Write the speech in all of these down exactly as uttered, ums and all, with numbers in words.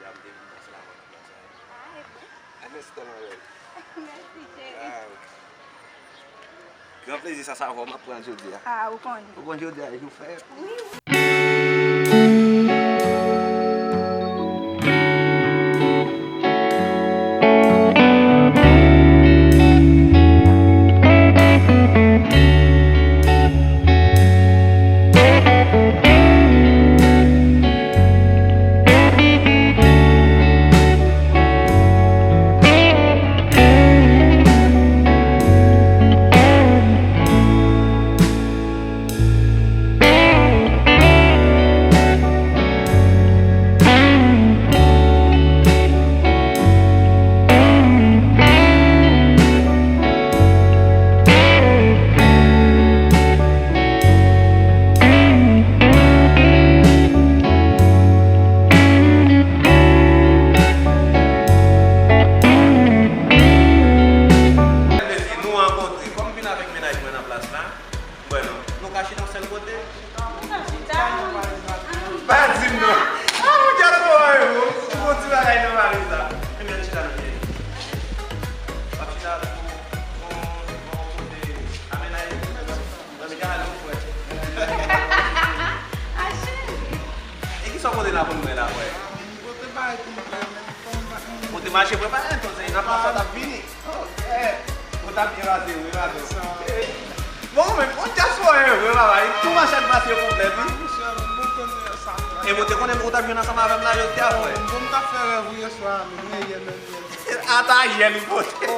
Ap gen moun nan se lavan nan plas la. Ah, e bon. An instan, ma belle. Mèsi, cheri. Ah. Gran plezi sa, sa avè w m ap pran jodi a. Ah, ou konnen. Ou konn jodi a, e jou fèt. Wi, wi. Mèsi, nou rankontre. Kòm m vin avèk mennaj mwen nan plas la, m kwè non. Nou ka chita yon sèl kote? Pa di m non. Ah, mon Dieu, twò heureux. Ou gon ti bagay nan valiz la. Ebyen, ann chita nan pye. W ap chita pou, pou, pou kote amenaje. Nan mi ka ale, frè. Ah, cheri. E kisa w pote la pou nou wè la, frè? Ou te mache prepare, entonces, nan plas sa t ap vini. Ok. Ou t ap byen pase, wi, madanm. Bon, men, ou dyaspora, vre, papa. E tou machann pase yo konplèt, wi. E mwen te konnen ou t ap jwenn ansanm avè m la jodi a, frè. Bon, m t ap fè rèv, wi, yèswa, men yè menm, yè. Ata yè li pote.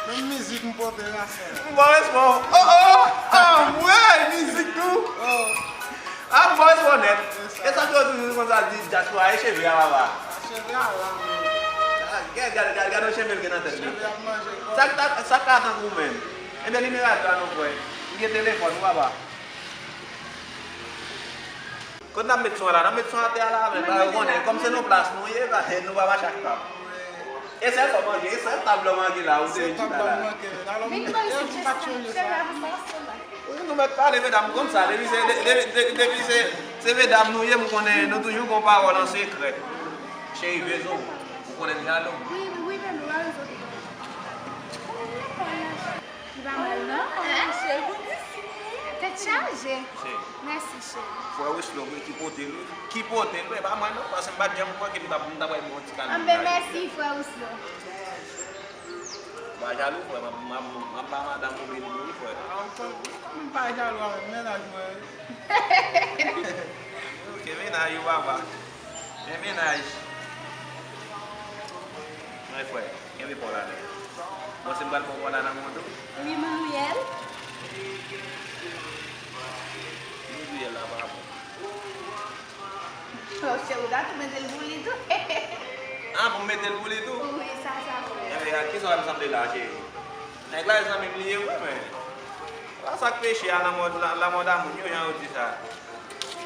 Menm mizik m pote la, frè. M ba w respè. Oh, oh, oh, anmwey, mizik tou. Ah, m ba w respè nèt. E sa k yo toujou konsa di dyaspora e cheve a, papa. Cheve a la, men. Ah, gad, gad, gad, gad yon cheve l gen nan tèt li. Cheve ap manje kò. Sa k ta, sa k ka tankou menm? Ebyen, nimewo a non, frè. M gen telefòn ou, papa. Kote n ap met son an la? N ap met son atè a la, men pa yo konnen. Kòm se nou plas nou ye, pa, nou pa mache ak tab. E sèl sa w manje, e sèl tab la w manje la, ou te vin chita la. Vin mwen isi, cheve a pou sa. Wi, nou mèt pale, medam, konn sa. Depi se, de-, de-, de-, depi se, se medam nou ye, m konnen nou toujou gon pawòl an sekrè. Cheri, bezwen w. Ou konnen m jalou. Wi, wi, wi, men nou pa bezwen. Li pa mal, non? Hein? Cheri, tèt chaje. Cheri. Mèsi, cheri. Frè Wislo, wi, ki pote l, wi. Ki pote l, wi, e pa mwen, non, paske m pa t janm kwè ke m t ap, m t ap bay yon ti kal. Anben, mèsi, frè Wislo. Pa jalou, frè, m ap, m ap, m ap ba madanm ou beni, wi, frè. Ah, ou konn, ou konn m pa jalou avèk mennaj mwen, wi. Ok, mennaj ou, papa. Men mennaj. Mwen, frè, kenbe pa w la nèt. Bon, se m pral pran pa w la nan men w tou. Wi, manmyèl. Manmyèl la pa bon. Oh, cheri, ou ta tou mete l pou li tou. Ah, pou m mete l pou li tou? Wi, sa, sa, frè. Enben, a kisa w wè m sanble la, cheri? Nèg la, e zanmi m li ye vre, men. A sa k peche a nan mòd, nan, nan mòd a moun yo, jan yo di sa.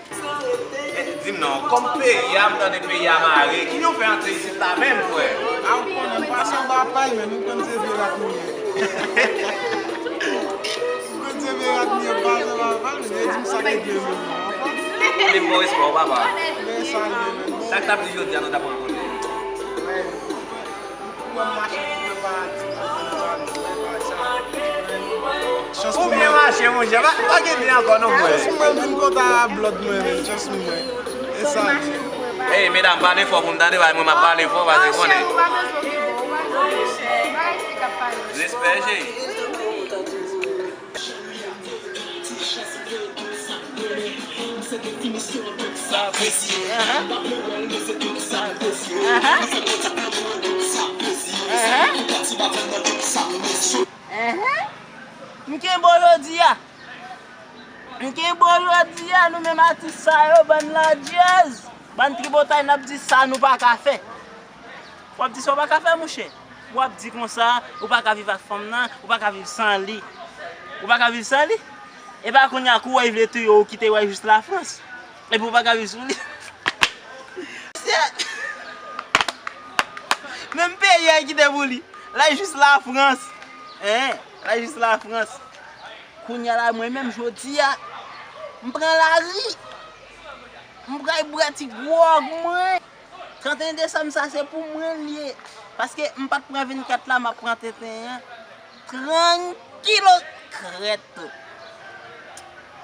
E, di m non, kòm peyi a, m tande peyi a mare, ki jan w fè antre isit la menm, frè? A, ou konnen, m pase anba pay, men ou konn se vye rat nou ye. Ou konn se vye rat nou ye, m pase anba pay, men yo di m sa k regle nou. Anfòm? Men bon respè w, papa. Men sa l ye, men bon. Sa k t ap di jodi a, nou t ap rankontre. Ou wè m mache pou mwen pa di m ap pran jalou, mwen pa jalou. Ou byen mache, monchè. Pa, pa gen byen ankò non, frè. Chans mwen vin konta a blòd mwen, men chans mwen. E sa. Ey, medam, pale fò pou m tande, bay mwen m ap pale fò, paske konnen. Respè, cheri. M kenbe w jodi a. M kenbe w jodi a, nou menm atis sa yo, bann ladjèz, bann tripotay, n ap di sa nou pa ka fè. W ap di sa w pa ka fè, monchè. W ap di konsa, ou pa ka viv ak fanm nan, ou pa ka viv san li. Ou pa ka viv san li? E pa kounye a, kou w wè li vle touye w, ou kite w al jis Lafrans. Epi ou pa ka viv sou li. Menm peyi a kite pou li. L al jis Lafrans. Hein? L al jis Lafrans. Kounye a la, mwen menm, jodi a, m pran lari. M pral bwè ti gwòg mwen. Trannteyen desanm sa se pou mwen l ye. Paske m pa t pran vennkat la, m ap pran trannteyen an. Trankilo krèt tou.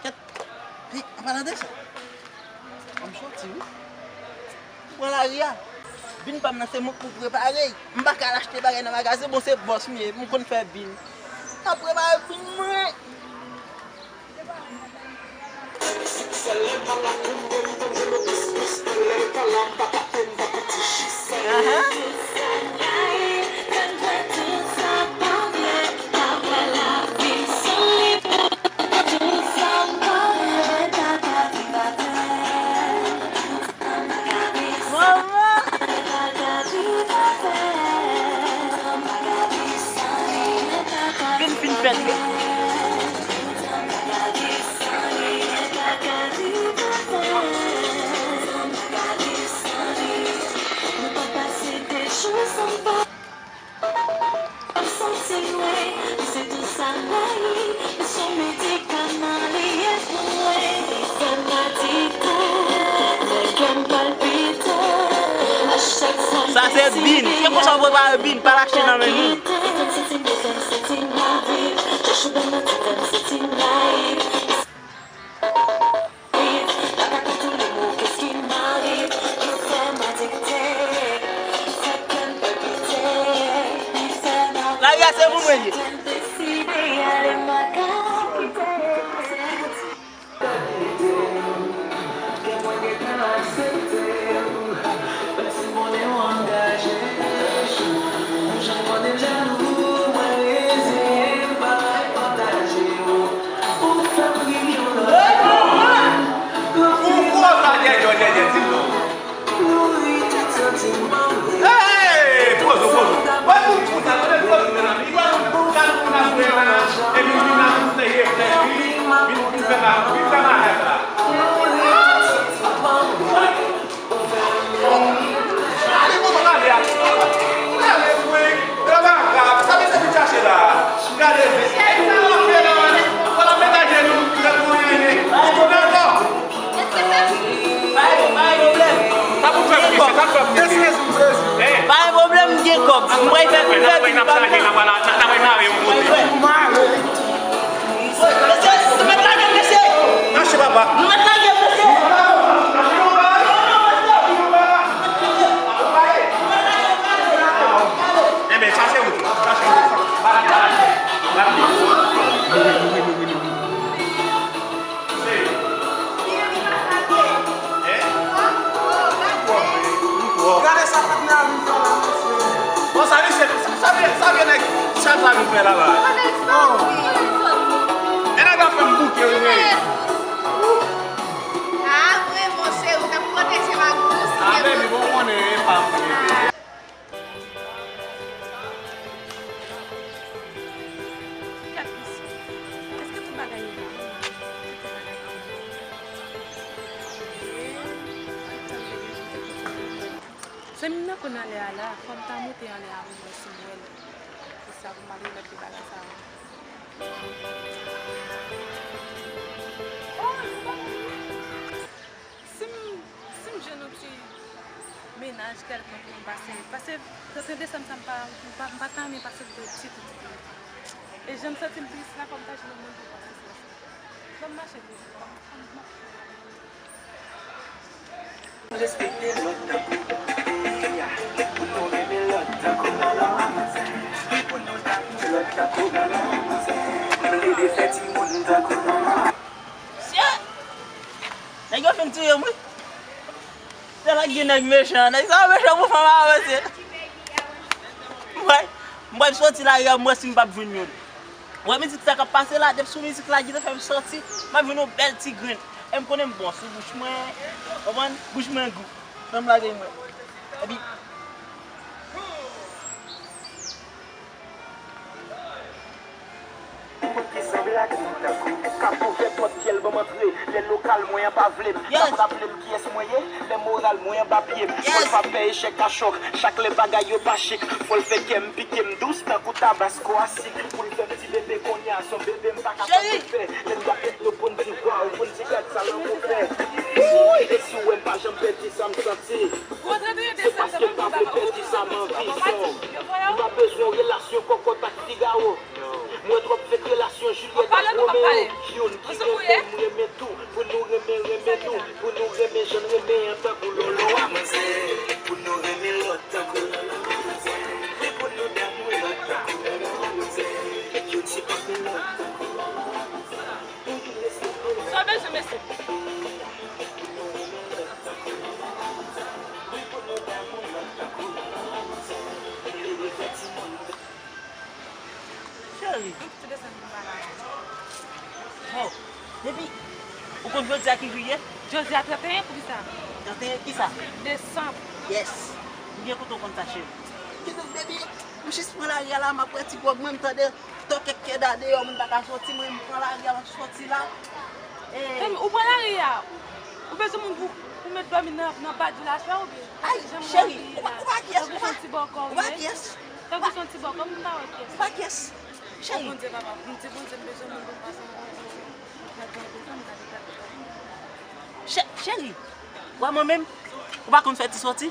Kèt. An palan de sa, m soti wi. M pran lari a. Bin pa m nan se mwen k pou prepare. M pa ka al achte bagay nan magazen, bon se bòs m ye, m konn fè bin. M ap prepare bin mwen. Vin fin fèt wi. Sa se bin. Se konsa w prepare bin, pa l achte nan men moun. Lari a se pou mwen li ye. Hey! Pozo, pozo. Wè pou konsa, tande pozo, mezanmi. Wè pou gade moun ap wè la, epi vin ap serye frè li, vin, vin fè mal, vin fè mal la. Ale, pozo, ale a. Ale, wi. Yo pa grav. Sa mesye vin chache la. Gade, epi w ap fè la, w ap mete ajenou, w ap mete ajenou. Dakò. Mesye, pa gen, pa gen pwoblèm. Sa pou fè pou misye, sa pou fè pou misye. Mesye, sou mesye. Pa gen pwoblèm, m gen kòb. M pral fè, m pral fè, n ap chaje, n ap, n ap, n ap mare yon kote. Mesye, nou mèt lage m, mesye. Mache, papa. Nou mèt lage m, mesye. Enben, chache wout, chache wout. Rapid, rapid. Rapid. Gade sa patnè a vin fè la, mesye. Bon, sa misye, sa, sa vye, sa vye nèg, sa sa vin fè la la. E nèg la fè m bouke, wi. Ah, vre, monchè, ou t ap pwoteje m ak dous. Ah, baby, bon, konnen, e pa m, baby. Gad misye. Èske tout bagay yo la? Tout bagay yo la? Zanmi m nan konn anlè a la, fò m ta monte anlè a pou m wè si m wè l. Se sa pou m al remèt li bagay sa yo. Si m, si m jwenn yon ti mennaj kèlkonk pou m pase, pase trannteyen desanm sa m pa, m pa, m pa ta renmen pase l ditou, ditou, ditou. E jan m santi m tris la, fò m ta jwenn yon moun pou pase sa. Ban m mache pou ou. Respekte lòt tankou Eya, pou nou renmen lòt tankou manman. Pou nou tankou lòt tankou manman. M plede fè timoun tankou manman. Shit! Nèg yo fin touye m wi. Se la gen nèg mechan. Nèg sa yo mechan pou fanm avanse. M pral, m pral soti lari a, m wè si m p ap jwenn youn. Ou wè mizik sa k ap pase la, depi sou mizik la ki te fè m soti, m ap vin yon bèl ti grenn. E m konnen m bon sou bouch mwen, konprann? Bouch mwen gou. Fè m lage mwen. Epi. Nenpòt ki sanble ak nou tankou k ap ouvè pòt fyèl ban m antre. Lè lokal mwen an pa vle m, k ap raple m kiyès mwen ye. Lè moral mwen anba pye m, fò l pa fè echèk a chòk. Chak lè bagay yo pa chik, fò l fè kè m pike m dous tankou tabasko a sik. Pou l fè m ti Bebe kounye a se yon bebe m pa ka tankou fè. Lè m gade nou pou n di waw, pou n di gad sa lanmou fè. Wouy, e si w wè m pa janm pèdi sa m santi. Se paske m pa vle pèdi sa m anvi. So, m pa bezwen yon relasyon kòkòt ak figawo. M wè twòp fake relasyon Juliette ak Romeo. Youn ki renmen m renmen tou. Pou nou renmen, renmen nou. Pou nou renmen, jan n renmen an tankou Lolo a manzè. Pou nou renmen lòt tankou Lolo a manzè. Wi, pou nou damou lòt tankou Lolo a manzè. Youn sipòte lòt tankou Lolo a manzè. Youn respekte lòt. Sa bezwen, mesye. Pou nou renmen lòt tankou Lolo a manzè. Wi, pou nou damou lòt tankou Lolo a manzè. Li fè timoun. Cheri. Bon, depi ou konn jodi a ki jou ye? Jodi a trannteyen, poukisa? Trannteyen kisa? Desanm. Yes. M byen kontan w konn sa, cheri. Kidonk, depi m jis pran lari a la, m ap wè ti gwòg mwen, m tande tòkèt kèda deyò, moun pa ka soti, mwen, m pran lari a, m ap soti la. E, ou pran lari a? Ou bezwen moun pou, pou met dòmi nan, nan badjou la chwa oubyen? Ay, cheri, ou pa, ou pa kyès, ou pa, ou pa kyès. Tankou se yon ti bòkò, m pa wè kyès. Ou pa kyès. Cheri. Bondye, papa, m di Bondye, m bezwen moun pou m pase yon bon jou. Chè-, cheri, ou wè mwen menm, ou pa konn fè ti sòti?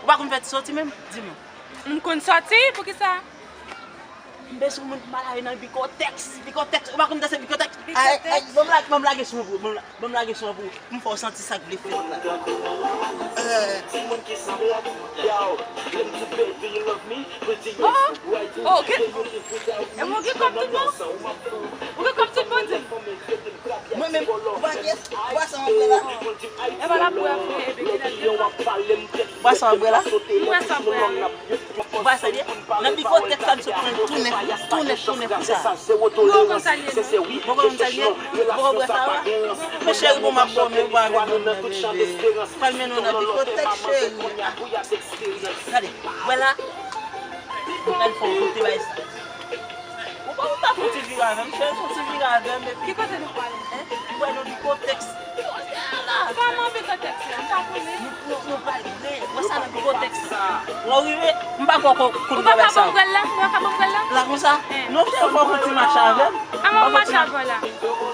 Ou pa konn fè ti sòti menm? Di mwen. M konn sòti, poukisa? M bezwen moun pou m al avè nan bikotèks, bikotèks. Ou pa konn danse bikotèks? Ay, ay, ban m lage, ban m lage sou mwen pou, ban m la-, ban m lage sou mwen pou, pou m fè w santi sa k vle fèt la. Eh. Timoun ki sanble ak yo, lè m di baby you love me, pretty yes, right. Oh, ok. E mwen gen kòb tout bon? Ou gen kòb tout bon, di m. Mwen menm, ou pa kyès, ou pa sa anbrela. E pa la pou wè, pou wè, e bebe, lè m pa. Ou pa sa anbrela. Mwen sa bwè a, wi. Ou pa sa ye? Nan bikotèks sa, misye pran l tou nèf, tou nèf, tou nèf, tou nèf, konsa. Mwen konn sa l ye, non. Mwen konn sa l ye. Mwen konn bwè sa, wi. Men cheri, bon, m ap dòmi, ou pa vin nan bebe. Pral mennen w nan bikotèks, cheri. Gade, bwè la. Gade fò w goute bay sa. Ou pa, ou pa fouti vire avè m, cheri, fouti vire avè m, epi. Ki kote nou prale? Hein? Ou wè nou bikotèks. Kòman bikotèks la? M pa konnen. Nou, nou, nou pral vre. Wè sa nan bikotèks la. Lè w rive, m pa kwè w konn bagay sa. Ou pa ka ban m bwè l la? Ou pa ka ban m bwè l la? La konsa? Eh. Non, cheri, fò w fè yon ti mache avè m. Kòman m mache avè w la?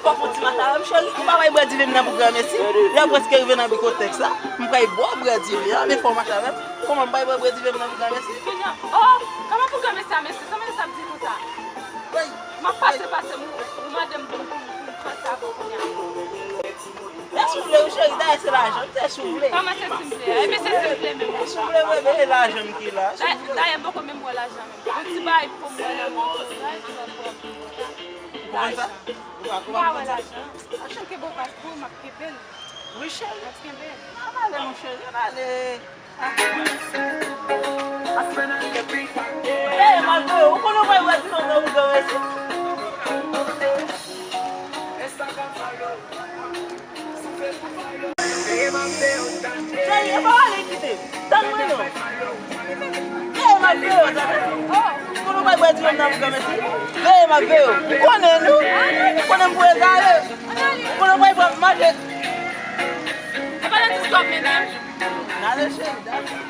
Fò w fè yon ti mache avè m, cheri. Ou pa wè bwè diven m nan pou granmesi? Lè w prèske rive nan bikotèks la, m pral ba w bwè diven an, men fò w mache avè m. Kòman m pral ba w bwè diven m nan pou granmesi? Kounya, oh, kòman pou granmesi a, mesye? Sa mesye sa ap di konsa? M ap pase, pase, m, ou mande m pou, pou, pou m pase avè w kounya. E si w vle, wi, cheri, dayè se lajan, se si w vle. Kòman se si m vle? Ebyen, se si m vle menm. Si w vle, bebe, e lajan m ki la, si w vle. Dayè, m poko menm wè lajan menm. Yon ti bagay pou m wè nan men w. Ou konn sa? Ou pa, ou pa konn sa? M pa wè lajan. Lajan ke bon pa pou m ap kenbe l. Wi, cheri. M ap kenbe l. Ann ale, mon cheri, ann ale. Ey, malgre ou konnen w pa wè ti tonton ou granmesi. Cheri, e pa w ale kite m. Tann mwen non. Ey, malgre ou konnen w pa wè ti tonton ou granmesi. Veye m ap veye w. Ou konnen nou. Ou konnen m pou egare. Ou konnen w pa pran manje. E pa nan disko ap mennen m. N ale cheri, n ale.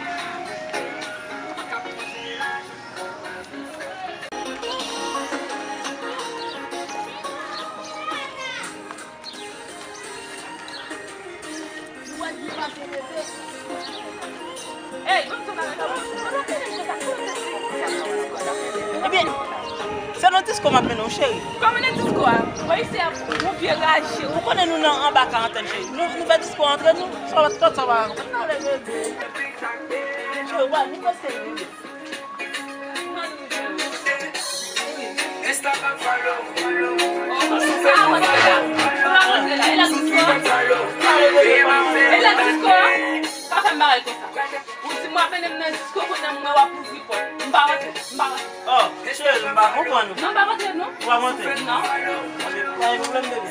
Ebyen, se nan disko m ap mennen w, cheri. Kòman nan disko a? Wè isi a, yon vye raje. Ou konnen nou nan anba karantèn, cheri. Nou, nou fè disko antre nou. Sa va, tout sa va. N ale, bebe. Cheri, w a, nou fè seri, bebe. Ou di m w ap mennen m nan disko, kounye a m wè w ap ouvri pòt. M pa rantre, m pa rantre. Oh, cheri, m pa konprann ou. Non, m pa rantre, non. Ou pa rantre? Non. Pa gen pwoblèm, bebe.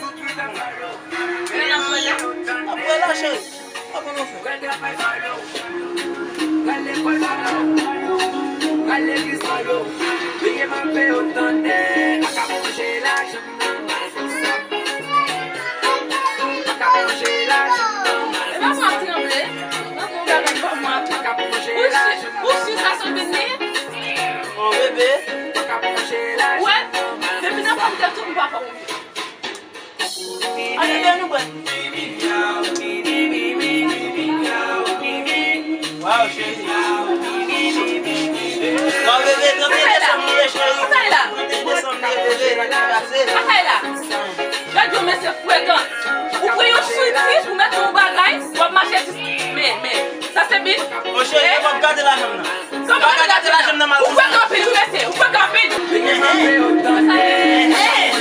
N ap wè la, cheri. Sa pou nou fè? Epa mwen ap tranble. Ou si, ou si sa se yon bèt li ye? Oh, bebe. Ou wè? Ann ede nou, bwè. Waw, cheri. Waw, bebe, trant et un desanm li ye, cheri. Trant et un desanm li ye, bebe. Sa k pase? Gad yon mesye frekan. Ou pran yon switi pou mete yon bagay, w ap mache di, men, men, sa se bit. Mon cheri, w ap gate lajan m nan. Kòman w ap gate lajan m nan mal konsa? Ou frekan anpil, wi, mesye, ou frekan anpil.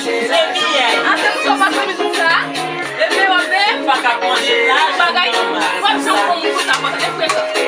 Se byen. Ase pou sa w pa sanble konsa. Epi w ap veye. Pa ka manje la. Bagay, w ap jan w pran moun konsa, konsa, se frekan.